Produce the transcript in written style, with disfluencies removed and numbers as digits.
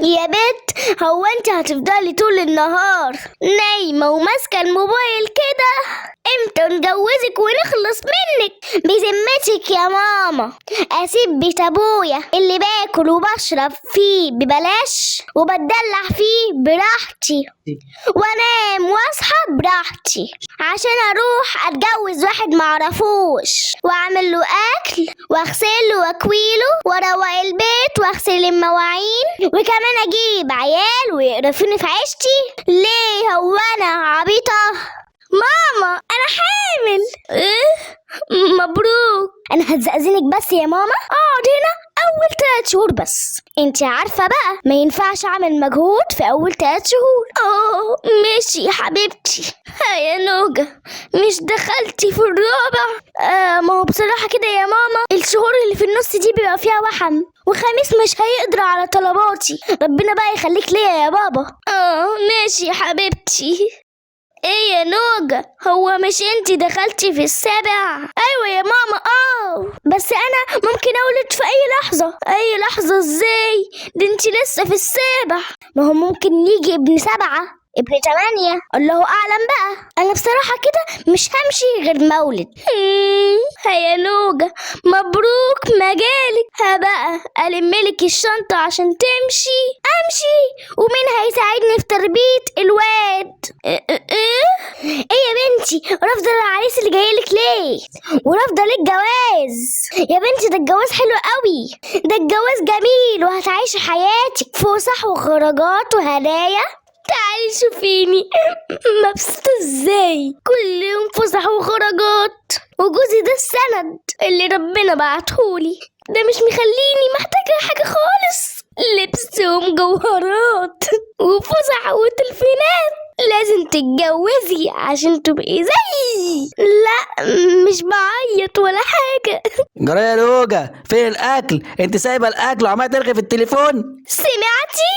يا بت، هو انت هتفضلي طول النهار نايمة وماسكة الموبايل كده؟ امتى نجوزك ونخلص منك؟ بذمتك يا ماما، اسيب بيت ابويا اللي باكل وبشرب فيه ببلاش وبتدلع فيه براحتي وانام واصحى براحتي عشان اروح اتجوز واحد معرفوش واعمل له اكل واغسله واكويله واروق البيت واغسل المواعين وكمان اجيب عيال ويقرفوني في عيشتي؟ ليه، هو انا عبيطه؟ ماما انا حامل. ايه؟ مبروك. انا هتزقزنك بس يا ماما، اقعد هنا اول 3 شهور بس، انت عارفه بقى ما ينفعش اعمل مجهود في اول 3 شهور. اه ماشي يا حبيبتي. ها يا نوجة، مش دخلتي في الرابع؟ ما هو بصراحة كده يا ماما الشهور اللي في النص دي بيبقى فيها وحم، وخميس مش هيقدر على طلباتي. ربنا بقى يخليك ليا يا بابا. ماشي يا حبيبتي. ايه يا نوجة، هو مش انتي دخلتي في السابع؟ ايوه يا ماما. بس انا ممكن اولد في اي لحظة. اي لحظة ازاي؟ ده انتي لسه في السابع. ما هو ممكن يجي ابن 7 ابن 8، الله اعلم بقى. انا بصراحة كده مش همشي غير مولد. يا نوجة مبروك مجالك. ها بقى الملك الشنطة عشان تمشي. امشي؟ ومين هيساعدني في تربية الواد؟ ايه يا بنتي، رافضة العريس اللي جايلك ليه؟ ورافضة ليه الجواز؟ يا بنتي ده الجواز حلو قوي، ده الجواز جميل وهتعيشي حياتك فسح وخرجات وهدايا. تعالي شوفيني مبسوطة ازاي، كل يوم فسح وخرجات، وجوزي ده السند اللي ربنا بعتهولي، ده مش مخليني محتاجة حاجة خالص، لبس ومجوهرات وفسح وتلفينات. لازم تتجوزي عشان تبقي زيي. لا مش بعيط ولا حاجة. جرايه يا لوجة، فين الاكل؟ انت سايبه الاكل وعماله ترغي في التليفون. سمعتي؟